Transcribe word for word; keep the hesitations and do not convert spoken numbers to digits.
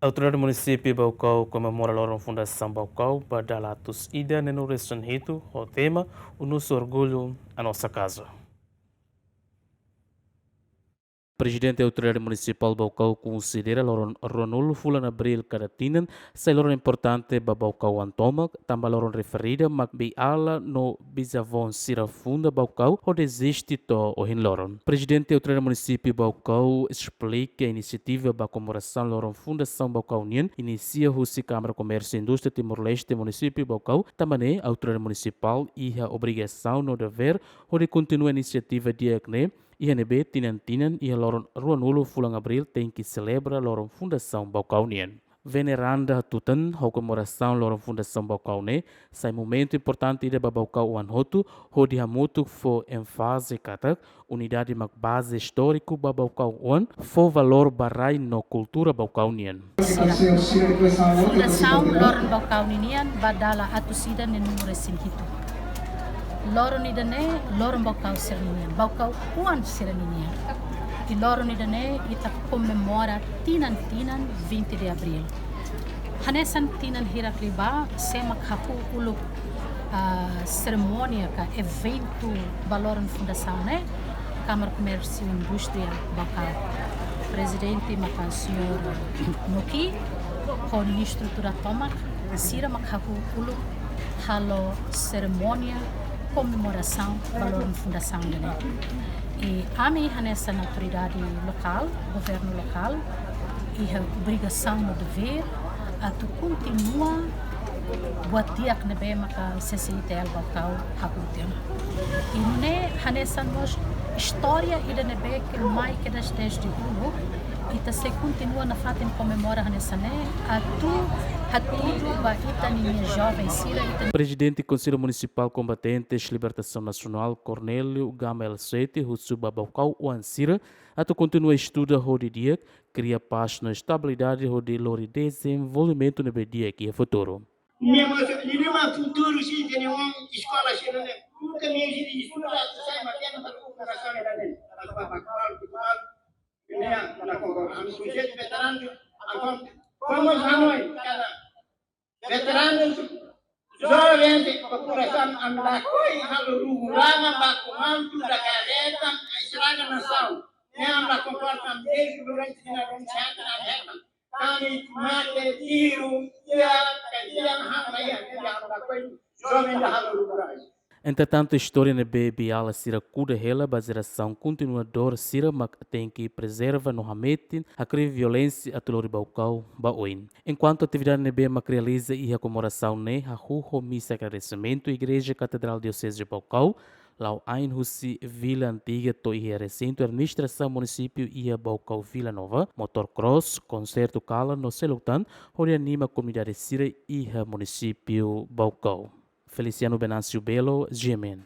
Autoridade Munisípiu Baucau komemora loron fundasaun Baucau ba dala atus ida neenulu resin hitu ho tema O Nosso Orgulho, a Nossa Casa. Prezidente Autoridade Munisipál Baucau konsidera loron ruanulu fulan Abríl kada tinan sai loron importante ba Baucauan tomak, tanba loron refere mak biala no bizavó sira funda Baucau hodi eziste to'o ohin loron. Prezidente Autoridade Munisípiu Baucau esplika inisiativa ba komemorasaun loron fundasaun Baucau nian inisia husi Kámara Komérsiu Indústria Timor-Leste Munisípiu Baucau, tanba ne'e Autoridade Munisipál iha obrigasaun no devér hodi kontinua inisiativa di'ak ne'e, iha ne'ebé tinan-tinan iha loron ruanulu fulan Abríl tenke selebra loron fundasaun Baucau nian. Veneranda hatutan, komemorasaun loron fundasaun Baucau ne'e sai momentu importante ida ba Baucauan hotu, hodi hamutuk fó énfaze katak unidade mak baze istóriku ba Baucauan, fó valór ba rai no kultura Baucau nian. Fundasaun loron Baucau ninian ba dala atus ida neenulu resin hitu. Loron ida-ne'e loron Baucau sira ninian, Baucauan sira ninian. I loron ida-ne'e ita komemora tinan-tinan vinte de Abril. Hanesan tinan hirak liubá, sé mak hahú uluk, ah, serimónia ka eventu ba loron fundasaun ne'e, Kámara Komérsiu Indústria Baucau. Prezidente maka señór Noki, ho nia estrutura tomak, sira mak hahú uluk halo serimónia komemorasaun ba loron fundasaun ida-ne'e. I ami hanesan autoridade lokál, governu lokál, iha obrigasaun no devér atu kontinua buat di'ak ne'ebé maka C C I T L Baucau hahú tiha ona. I nune'e hanesan mós istória ida ne'ebé ke mai kedas dezde uluk, ita sei kontinua nafatin komemora hanesan ne'e, atu hatudu ba ita-nia joven sira, ita Prezidente Konsellu Munisipál Kombatentes Libertasaun Nasionál, Cornélio Gama El Sete, husu ba Baucauan sira atu kontinua estuda hodi di'ak, kria pás no estabilidade hodi lori dezenvolvimentu ne'ebé di'ak iha futuru. Nia mós, nia mak futuru sira-nia oan eskola sira-ne'e. Buka meius de estuda atu sai matenek ba kooperasaun ida-ne'e. Atu ba Baucau, Baucau. Nia, na kongkong, ami sujeitu veteranu, agora, vamos hanoin, kada veteranu, joven de populasaun, ami lakohi halo rugu lama, baku mantu, da kareta, estraga nasaun. Ne'e ami la konkorda, ami desde durante na rong senta na heta. Ami mate, tiru, ya, kajian, hama, ya, ya, ami lakohi, joven da halo rugu lama. Entretantu, istória ne'ebé biala sira kuda hela ba jerasaun kontinuadór sira mak tenke prezerva no hametin, hakrivi violénsia atu lori Baucau ba oin. Enkuantu atividade ne'ebé mak realiza iha komemorasaun ne'e hahú ho misa agradesimentu Igreja Katedrál Dioseze Baucau, la'o ain husi Vila Antiga to'o iha resintu administrasaun munisípiu iha Baucau Vila Nova, motor cross, konsertu kalan no seluk tan, hodi anima komunidade sira iha munisípiu Baucau. Feliciano Venâncio Belo, G M N.